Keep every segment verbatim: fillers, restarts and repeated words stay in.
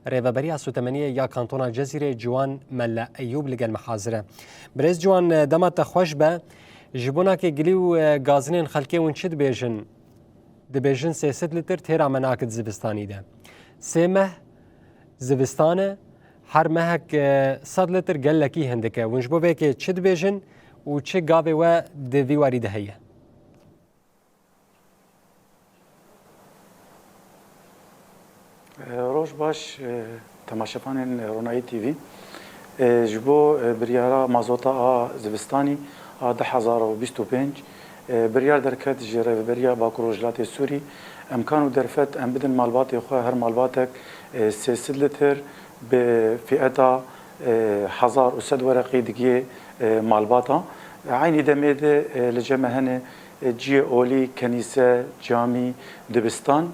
Rêveberiya Sotemeniyê ya Kantona Cezîrê Ciwan Melle Eyûb li gel me hazir e. Birêz Ciwan, dema te xweş be. Ji bona ke gilî û, e, gazinên xelkê hûn çi dibêjin? Dibêjin sê sed lîtir têra me nakit zivistanî de. Sê meh zivistan e, her mehek, e, sed lîtir gelekî hindik e. Hûn ji bo vê yekê çi dibêjin û çi gavê we di vî warî de heye? Roj baş, e, temaşevanên Ronahî T V. E, ji bo, e, biryara mazota a zivistanî a du hezar û bîst û pênc, e, biryar derket ji Rêveberiya Bakur Rojhilatê Sûrî, emkan û derfet em bidin malbatê xwe, her malbatek, e, sê sed lîtir bi fiyeta, e, hezar û sed wereqî digiyê, e, malbata. Eynî demê de, e, li cem me hene, e, cihê olî, kenîse, camî, dibistan,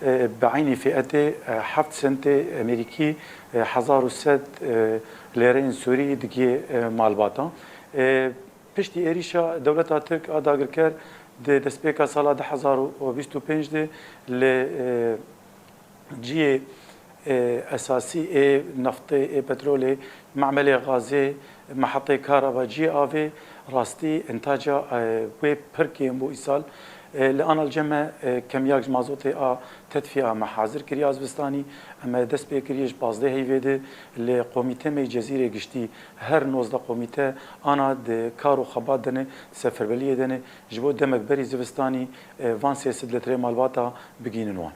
e, bi eynî fiyetê, e, heft sentê Amerîkî, e, hezar û sed, e, lêreyên Sûrî digiyê, e, malbata. E, piştî êrîşa dewleta Tirk a dagirker di destpêka sala du hezar û bîst û pênc de li, e, cihê, e, esasî ê neftê, ê petrolê, memelê gazê, mehetê karaba, cihê avê, rastî întaca, e, wê pir kêm bû îsal. E, li ana li cem me, e, kemiyak ji mazotê a tedfî a me hazir kiriye a zivistanî. Em ê dest pê kiriye ji pazdeh heyvê de li komîtê me yê Cezîrê giştî her nozdeh komîte ana di kar û xebat de ne, di seferberiyê de ne, ji bo demek berî zivistanî, e, van sê sed litrê malbata bigihînin wan.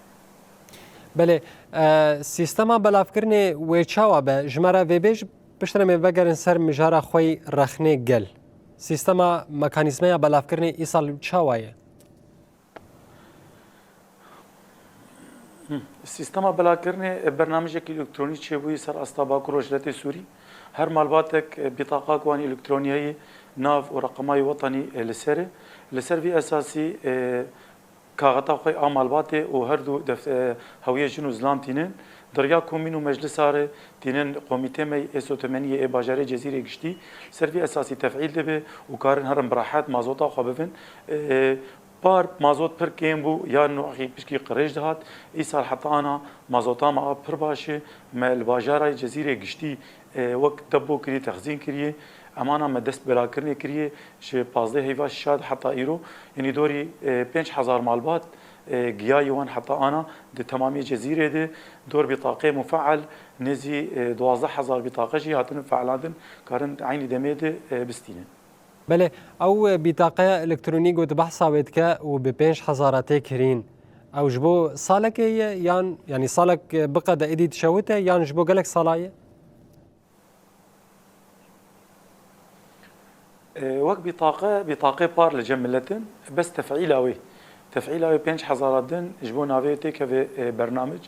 Belê, e, sîstema belavkirinê wê çawa be? Ji me re vê bêj, piştre em ê vegerin ser mijara xwe yî rexnê gel. Sîstema, mekanîzmeya belavkirinê îsal çawa ye? Sîstema belavkirinê, e, bernamijekî elektronî çêbûyî ser asta Bakur Rojhilatê Sûrî. Her malbatek, e, bîtaqak wan elektronî heye, nav û reqema wî wetanî, e, li ser e. Li ser vî esasî, e, kaxeta xwe a malbatê û her du def-, e, hewiyê jin û zilam tînin. Di riya komîn û meclisa re tînin komîtê me yê sotemeniyê ê bajarê Cezîrê giştî. Ser vî esasî tefîl dibe û karin herin bi rehet mazota xwe bibin. E, par mazot pir kêm bû, ya noxî pişkî qirêj dihat. Îsal heta ana mazota me a pir baş e. Me li bajara Cezîrê giştî, e, wek depo kiriye, texzîn kiriye. Emana me dest belakirinê kiriye ji pazdeh heyva şad heta îro. Yanî dorî, e, pênc hezar malbat, e, giyayî wan heta ana di temamê Cezîrê de dor bîtaqê mufeal nêzî, e, duwazdeh hezar bîtaqe jî hatin feelandin, karin eynî demê de, e, bistînin. Belê, ew bîtaqeya elektronî ku tu behsa wê dike û bi pênc hezara tê kirîn, ew ji bo salekê ye yan, yanî salek biqede êdî dişewite yan ji bo gelek sala ye? E, wek bîtaqe, bîtaqê par li cem milet in, bes tefîla wê. Tefîla wê pênc hezara din ji bo navê têkeve, e, bernamij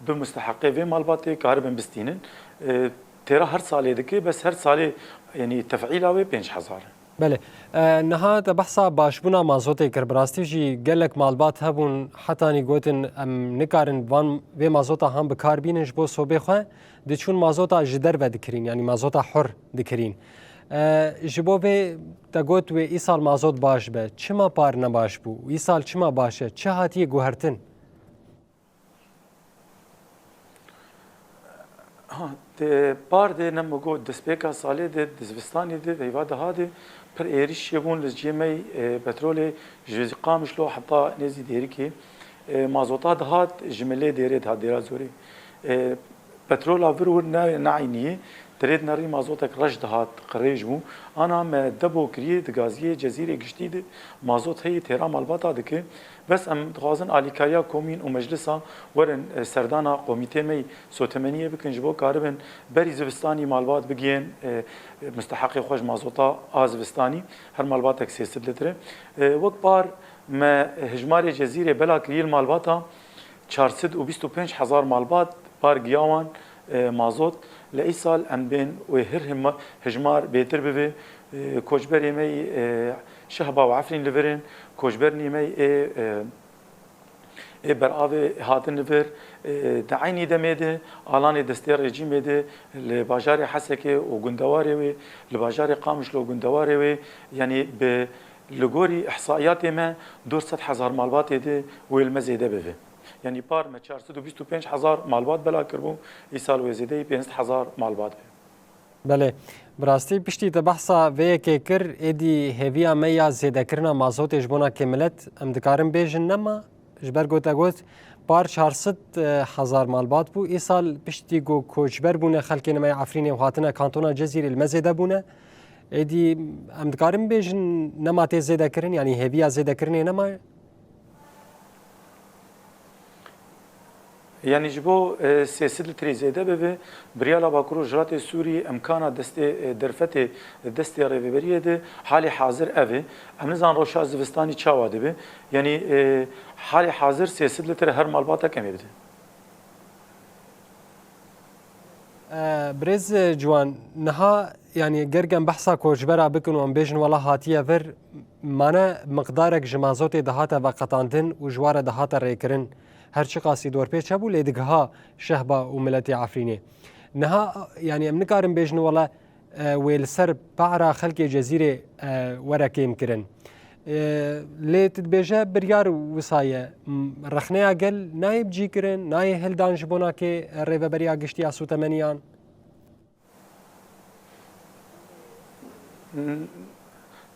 bi musteheqê vê malbatê karibin bistînin. E, têra her salê dike, bes her salê, yanî tefîla wê pênc hezar e. Belê. E, niha te behsa başbûna mazotê kir. Bi rastî jî gelek malbat hebûn, hetanî gotin, em nikarin van vê mazota han bi kar bînin ji bo sobê xwe, diçûn mazota ji derve dikirîn, yanî mazota hur dikirîn. E, ji bo vê te got wê îsal mazot baş be. Çima par nebaş bû? Îsal çima baş e? Çi hatiye guhertin? Ha, di par de ne min got, destpêka salê de, di zivistanê de, heyva diha de, pir êrîş çêbûn li cihê me, e, petrolê, ji Qamişlo heta nêzî Dêrikê, e, mazota dihat, ji Milê Dêrê dihat, Dêra Zorê. E, petrola vir wir ne, neeyniyê, di rê de nerî mazotek reş dihat, qirêj bû. Ana me depo kiriye, di gaziyê Cezîrê giştî de mazot heye têra malbata dike. Bes em dixwazin alîkariya komîn û meclisa werin, e, serdana komîtê me yî sotemeniyê bikin, ji bo karibin berî zivistanî malbat bigihên, e, e, musteheqê xwe ji mazota a zivistanî, her malbatek sê sed litre. E, wek par me hijmarê Cezîrê bela kiriye li malbata çar sed û bîst û pênc hezar malbat, par giya wan, e, mazot. Li îsal em bên wê hir hima-, hijmar bêtir bibe. E, koçberê me yî, e, Şehba û Efrîn li vir in, koçberînê me yî ê, e, ê beravê hatin li vir, e, di eynî demê de alanê destê rejîmê de li bajarê Hesekê û gundewarê wê, li bajarê Qamişlo gundewarê wê, yanî bi, li gorî îhsaiyatê me dor sed hezar malbatê de wê li me zêde bibe. Yanî par me çar sed û bîst û pênc hezar malbat bela kiribû, îsal wê zêdeyî pênc sed hezar malbat be. Belê, bi rastî piştî te behsa vê yekê kir, êdî hêviya me ya zêdekirina mazotê ji bona kê milet, em dikarin bêjin nema, ji ber ku te got, par çar sed hezar malbat bû, îsal piştî ku koçber bûne xelkê me yê Efrînê û hatine kantona Cezîrê li me zêde bûne, êdî em dikarin bêjin nema tê zêdekirin, yanî hêviya zêdekirinê nema? Yanî ji bo e, sê sed litrê zêde bibe, bi riyala Bakur Rojhilatê Sûrî imkana destê e, derfetê destê rêveberiyê de halê hazir ev e. Em nizan roşa zivistanî çawa dibe. Yanî e, halê hazir sê sed litre her malbatek em ê bidin. E, Birêz Ciwan, niha yanî ger em behsa koçbera bikin û em bêjin wela hatiye vir, mane miqdarek ji mazotê dihate veqetandin û ji wa re dihate rêkirin. Her çiqasî dorpêç hebû lê digiha şehba û miletê Efrînê. Niha yanî em nikarin bêjin wela e, wê li ser para xelkê Cezîrê e, were kêmkirin. E, Lê tu dibêje biryar wisa ye. M, rexneya gel nayê bicîkirin, nayê hildan ji bona kê Rêveberiya Giştî ya Sûtemeniyan? N-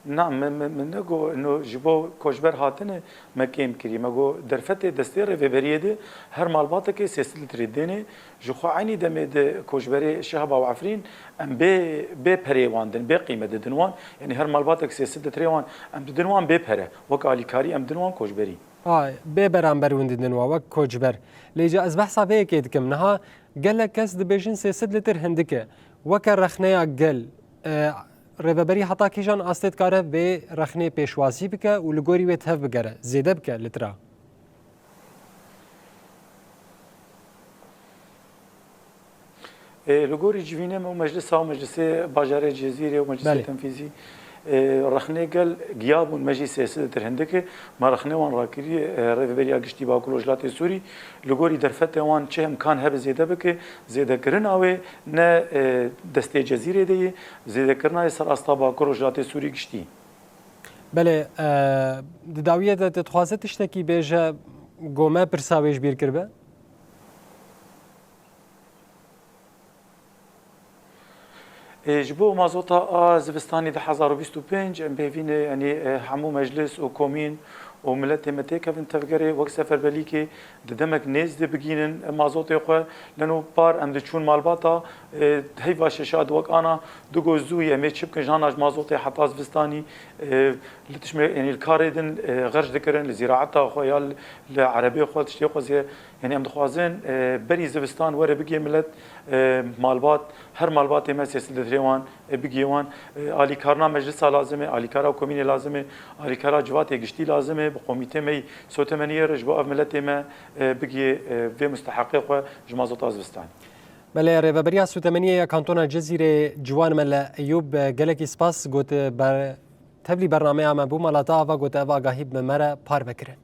Na, me, me, me negot, no, ji bo koçber hatine me kêm kirî. Me got derfetê destê rêveberiyê de her malbatekê sê sed litrê dênê. Ji xwe eynî demê de koçberê Şehba û Efrîn em bê, bê perê wan din, bê qîmet didin wan. Yanî her malbatek sê sed litrê wan em didin wan bê pere. Wek alîkarî em didin wan koçberî. Ay, bê beramber hûn didin wan wek koçber. Lê ca ez behsa vê yekê dikim. Niha gelek kes dibêjin sê sed litr hindik e. Weke rexneya gel, e, rêveberî heta kîjan astê dikare vê rexnê pêşwazî bike û li gorî wê tev bigere, zêde bike litra? E, li gorî civînê me û meclisa û meclisê bajarê Cizîrê û meclisê Belê. tenfîzî, e, rexnê gel giya bûn me jî sê sed tir hindik e. Me rexnê wan rakirî, e, Rêveberiya Giştî Bakur Rojhilatê Sûrî li gorî derfetê wan çi imkan hebe zêde bike, zêdekirina wê ne, e, destê Cezîrê de ye, zêdekirina ye ser asta Bakur Rojhilatê Sûrî giştî. Belê, e, di dawiyê de dixwaze tiştekî bêje, go me pirsa wê ji bîr kiribe? Ê, ji bo mazota a zivistanî du hezar û bîst û pênc em bêvînê, yanî, e, hemû meclis û komîn û miletê me têkevin tevgerê wek seferberlîkê di demek nêz de bigînin mazotê xwe. Leno par em diçûn malbata, e, heyva şeşad wek ana du go zû ye, em ê çi bikin, jana ji mazotê heta zivistanî, e, li tişmê, yanî li karê din, e, xerc dikirin, li zîraeta xwe ya li, li erebê xwe, tiştê xwe zê, yanî em dixwazin, e, berî zivistan were bigê milet, e, malbat, her malbatê me sê sed litrê wan, e, bigê wan. E, alîkarina meclisa lazim e, alîkara komînê lazim e, alîkara civatê giştî lazim e, bi komîtê me yî sotemeniyê re ji bo ev miletê me, e, bigê, e, vê musteheqê xwe ji mazota zivistanê. Belê, Rêveberiya Sûtemeniyê ya Kantona Cizîrê Ciwan Mele Eyûb, gelekî spas got, ber, tevlî bernameya me bû, mala te ava got ev agahî bi me re parve kirin.